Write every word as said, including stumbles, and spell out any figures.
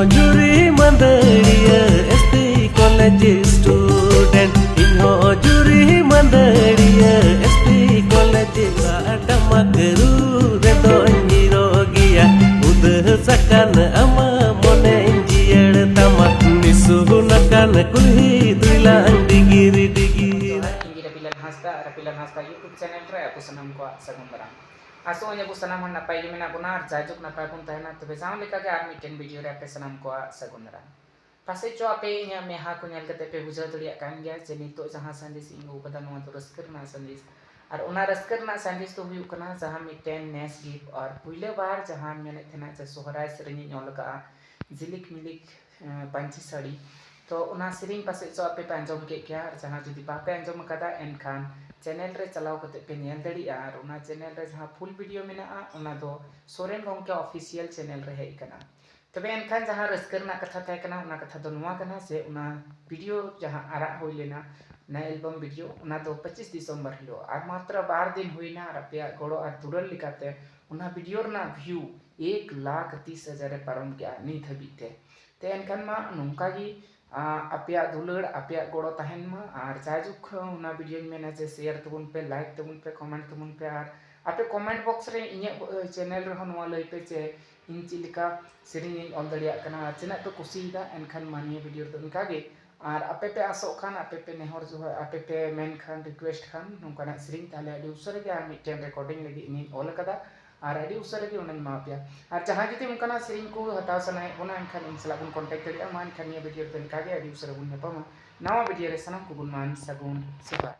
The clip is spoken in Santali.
ᱡᱩᱨᱤ ᱢᱟᱹᱫᱟᱹᱲᱤᱭᱟᱹ ᱮᱥ ᱴᱤ ᱠᱚᱞᱮᱡᱽ ᱥᱴᱩᱰᱮᱱᱴ, ᱤᱧ ᱦᱚᱸ ᱡᱩᱨᱤ ᱢᱟᱹᱫᱟᱹᱲᱤᱭᱟᱹ ᱮᱥ ᱴᱤ ᱠᱚᱞᱮᱡᱽ᱾ ᱴᱟᱢᱟᱠ ᱨᱩ ᱨᱮᱫᱚᱧ ᱦᱤᱨᱚ ᱜᱮᱭᱟ, ᱩᱫᱟᱹᱥ ᱟᱠᱟᱱ ᱟᱢᱟᱜ ᱢᱚᱱᱮᱧ ᱡᱤᱭᱟᱹᱲ ᱛᱟᱢᱟ, ᱱᱤᱥᱩᱱ ᱟᱠᱟᱱ ᱠᱩᱞᱦᱤ ᱫᱩᱭᱞᱟᱝ ᱰᱤᱜᱤᱨ ᱰᱤᱜᱤᱨ᱾ ᱤᱧ ᱜᱮ ᱨᱟᱯᱤᱞᱟᱞ ᱦᱟᱸᱥᱫᱟ, ᱨᱟᱯᱤᱞᱟᱞ ᱦᱟᱸᱥᱫᱟ YouTube ᱪᱮᱱᱮᱞ ᱨᱮ ᱟᱯᱮ ᱥᱟᱱᱟᱢ ᱠᱚᱣᱟᱜ ᱥᱟᱹᱜᱩᱱ ᱫᱟᱨᱟᱢ᱾ ᱟᱥᱚᱜ ᱟᱹᱧ ᱟᱵᱚ ᱥᱟᱱᱟᱢ ᱦᱚᱲ ᱱᱟᱯᱟᱭ ᱜᱮ ᱢᱮᱱᱟᱜ ᱵᱚᱱᱟ ᱟᱨ ᱡᱟᱭᱡᱩᱜᱽ ᱱᱟᱯᱟᱭ ᱵᱚᱱ ᱛᱟᱦᱮᱱᱟ᱾ ᱛᱚᱵᱮ ᱡᱟᱣ ᱞᱮᱠᱟᱜᱮ ᱟᱨ ᱢᱤᱫᱴᱮᱱ ᱵᱷᱤᱰᱤᱭᱳ ᱨᱮ ᱟᱯᱮ ᱥᱟᱱᱟᱢ ᱠᱚᱣᱟᱜ ᱥᱟᱹᱜᱩᱱ ᱫᱟᱨᱟᱢ᱾ ᱯᱟᱥᱮᱡ ᱪᱚ ᱟᱯᱮ ᱤᱧᱟᱹᱜ ᱢᱮᱫᱦᱟ ᱠᱚ ᱧᱮᱞ ᱠᱟᱛᱮ ᱯᱮ ᱵᱩᱡᱷᱟᱹᱣ ᱫᱟᱲᱮᱭᱟᱜ ᱠᱟᱱ ᱜᱮᱭᱟ ᱡᱮ ᱱᱤᱛᱚᱜ ᱡᱟᱦᱟᱸ ᱥᱟᱸᱫᱮᱥ ᱤᱧ ᱟᱹᱜᱩ ᱠᱟᱫᱟ, ᱱᱚᱣᱟ ᱫᱚ ᱨᱟᱹᱥᱠᱟᱹ ᱨᱮᱱᱟᱜ ᱥᱟᱸᱫᱮᱥ᱾ ᱟᱨ ᱚᱱᱟ ᱨᱟᱹᱥᱠᱟᱹ ᱨᱮᱱᱟᱜ ᱥᱟᱸᱫᱮᱥ ᱫᱚ ᱦᱩᱭᱩᱜ ᱠᱟᱱᱟ ᱡᱟᱦᱟᱸ ᱢᱤᱫᱴᱮᱱ ᱱᱮᱥ ᱜᱤᱯᱷᱴ ᱟᱨ ᱯᱩᱭᱞᱟᱹ ᱵᱟᱨ ᱡᱟᱦᱟᱸ ᱢᱮᱱᱮᱫ ᱛᱟᱦᱮᱱᱟ ᱡᱮ ᱥᱚᱦᱨᱟᱭ ᱥᱮᱨᱮᱧ ᱤᱧ ᱚᱞ ᱟᱠᱟᱫᱼᱟ, ᱡᱤᱞᱤᱠ ᱢᱤᱞᱤᱠ, ᱮᱸ, ᱯᱟᱹᱧᱪᱤ ᱥᱟᱹᱲᱤ᱾ ᱛᱚ ᱚᱱᱟ ᱥᱮᱨᱮᱧ ᱯᱟᱥᱮᱡ ᱪᱚ ᱟᱯᱮ ᱯᱮ ᱟᱸᱡᱚᱢ ᱠᱮᱫ ᱜᱮᱭᱟ, ᱟᱨ ᱡᱟᱦᱟᱸ ᱡᱩᱫᱤ ᱵᱟᱯᱮ ᱟᱸᱡᱚᱢ ᱟᱠᱟᱫᱟ ᱮᱱᱠᱷᱟᱱ ᱪᱮᱱᱮᱞ ᱨᱮ ᱪᱟᱞᱟᱣ ᱠᱟᱛᱮ ᱯᱮ ᱧᱮᱞ ᱫᱟᱲᱮᱭᱟᱜᱼᱟ᱾ ᱟᱨ ᱚᱱᱟ ᱪᱮᱱᱮᱞ ᱨᱮ ᱡᱟᱦᱟᱸ ᱯᱷᱩᱞ ᱵᱷᱤᱰᱤᱭᱳ ᱢᱮᱱᱟᱜᱼᱟ ᱚᱱᱟ ᱫᱚ ᱥᱚᱨᱮᱱ ᱜᱚᱢᱠᱮ ᱚᱯᱷᱤᱥᱤᱭᱟᱞ ᱪᱮᱱᱮᱞ ᱨᱮ ᱦᱮᱡ ᱟᱠᱟᱱᱟ᱾ ᱛᱚᱵᱮ ᱮᱱᱠᱷᱟᱱ ᱡᱟᱦᱟᱸ ᱨᱟᱹᱥᱠᱟᱹ ᱨᱮᱱᱟᱜ ᱠᱟᱛᱷᱟ ᱛᱟᱦᱮᱸ ᱠᱟᱱᱟ, ᱚᱱᱟ ᱠᱟᱛᱷᱟ ᱫᱚ ᱱᱚᱣᱟ ᱠᱟᱱᱟ ᱡᱮ ᱚᱱᱟ ᱵᱷᱤᱰᱤᱭᱳ ᱡᱟᱦᱟᱸ ᱟᱲᱟᱜ ᱦᱩᱭ ᱞᱮᱱᱟ, ᱚᱱᱟ ᱮᱞᱵᱟᱢ ᱵᱷᱤᱰᱤᱭᱳ, ᱚᱱᱟ ᱫᱚ ᱯᱚᱸᱪᱤᱥ ᱰᱤᱥᱮᱢᱵᱚᱨ ᱦᱤᱞᱳᱜ, ᱟᱨ ᱢᱟᱛᱨᱚ ᱵᱟᱨ ᱫᱤᱱ ᱦᱩᱭᱱᱟ, ᱟᱨ ᱟᱯᱮᱭᱟᱜ ᱜᱚᱲᱚ ᱟᱨ ᱫᱩᱞᱟᱹᱲ ᱞᱮᱠᱟᱛᱮ ᱚᱱᱟ ᱵᱷᱤᱰᱤᱭᱳ ᱨᱮᱱᱟᱜ ᱵᱷᱤᱭᱩ ᱮᱠ ᱞᱟᱠᱷ ᱛᱤᱥ ᱦᱟᱡᱟᱨ ᱮ ᱯᱟᱨᱚᱢ ᱠᱮᱜᱼᱟ ᱱᱤᱛ ᱦᱟᱹᱵᱤᱡ ᱛᱮ᱾ ᱛᱮ ᱮᱱᱠᱷᱟᱱ ᱢᱟ ᱱᱚᱝᱠᱟ ᱜᱮ, ᱟ, ᱟᱯᱮᱭᱟᱜ ᱫᱩᱞᱟᱹᱲ, ᱟᱯᱮᱭᱟᱜ ᱜᱚᱲᱚ ᱛᱟᱦᱮᱱ ᱢᱟ, ᱟᱨ ᱡᱟᱭᱡᱩᱜᱽ ᱚᱱᱟ ᱵᱷᱤᱰᱤᱭᱳᱧ ᱢᱮᱱᱟ ᱡᱮ ᱥᱮᱭᱟᱨ ᱛᱟᱵᱚᱱ ᱯᱮ, ᱞᱟᱭᱤᱠ ᱛᱟᱵᱚᱱ ᱯᱮ, ᱠᱚᱢᱮᱱᱴ ᱛᱟᱵᱚᱱ ᱯᱮ, ᱟᱨ ᱟᱯᱮ ᱠᱚᱢᱮᱱᱴ ᱵᱚᱠᱥ ᱨᱮ ᱤᱧᱟᱹᱜ, ᱟ, ᱪᱮᱱᱮᱞ ᱨᱮᱦᱚᱸ ᱱᱚᱣᱟ ᱞᱟᱹᱭ ᱯᱮ ᱡᱮ ᱤᱧ ᱪᱮᱫ ᱞᱮᱠᱟ ᱥᱮᱨᱮᱧ ᱤᱧ ᱚᱞ ᱫᱟᱲᱮᱭᱟᱜ ᱠᱟᱱᱟ ᱟᱨ ᱛᱤᱱᱟᱹᱜ ᱯᱮ ᱠᱩᱥᱤᱭᱮᱫᱟ᱾ ᱮᱱᱠᱷᱟᱱ ᱢᱟ ᱱᱤᱭᱟᱹ ᱵᱷᱤᱰᱤᱭᱳ ᱨᱮᱫᱚ ᱤᱱᱠᱟ ᱜᱮ, ᱟᱨ ᱟᱯᱮ ᱯᱮ ᱟᱥᱚᱜ ᱠᱷᱟᱱ, ᱟᱯᱮ ᱯᱮ ᱱᱮᱦᱚᱨ ᱡᱚᱦᱟᱨ, ᱟᱯᱮ ᱯᱮ ᱢᱮᱱ ᱠᱷᱟᱱ, ᱨᱤᱠᱩᱭᱮᱥᱴ ᱠᱷᱟᱱ ᱱᱚᱝᱠᱟᱱᱟᱜ ᱥᱮᱨᱮᱧ, ᱛᱟᱦᱞᱮ ᱟᱹᱰᱤ ᱩᱥᱟᱹᱨᱟ ᱜᱮ ᱟᱨ ᱢᱤᱫᱴᱮᱱ ᱨᱮᱠᱚᱨᱰᱤᱝ ᱞᱟᱹᱜᱤᱫ ᱤᱧᱤᱧ ᱚᱞ ᱟᱠᱟᱫᱟ, ᱟᱨ ᱟᱹᱰᱤ ᱩᱥᱟᱹᱨᱟ ᱜᱮ ᱚᱱᱟᱧ ᱮᱢᱟ ᱯᱮᱭᱟ᱾ ᱟᱨ ᱡᱟᱦᱟᱸᱭ ᱡᱩᱫᱤ ᱚᱱᱠᱟᱱᱟᱜ ᱥᱮᱨᱮᱧ ᱠᱚ ᱦᱟᱛᱟᱣ ᱥᱟᱱᱟᱭᱮᱫ ᱵᱚᱱᱟ ᱮᱱᱠᱷᱟᱱ ᱤᱧ ᱥᱟᱞᱟᱜ ᱵᱚᱱ ᱠᱚᱱᱴᱮᱠᱴ ᱫᱟᱲᱮᱭᱟᱜᱼᱟ᱾ ᱢᱟ ᱮᱱᱠᱷᱟᱱ ᱱᱤᱭᱟᱹ ᱵᱷᱤᱰᱤᱭᱳ ᱨᱮᱫᱚ ᱤᱱᱠᱟ ᱜᱮ, ᱟᱹᱰᱤ ᱩᱥᱟᱹᱨᱟ ᱵᱚᱱ ᱧᱟᱯᱟᱢᱟ ᱱᱟᱣᱟ ᱵᱷᱤᱰᱤᱭᱳ ᱨᱮ᱾ ᱥᱟᱱᱟᱢ ᱠᱚᱵᱚᱱ ᱢᱟᱱ ᱥᱟᱹᱜᱩᱱ ᱥᱮᱛᱟᱜ᱾